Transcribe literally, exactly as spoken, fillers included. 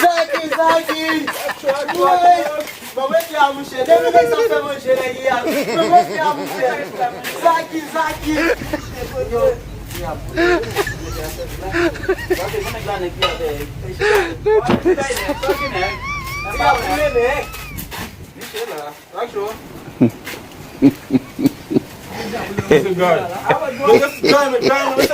Zaki, Zaki! Woy! Bon, mete a mouche. Depi nèg sa fè manje nèg li a. Bon, mete a mouche. Zaki, Zaki! Yo. Li ap boule nèg. Mete a mouche. Mete a mouche.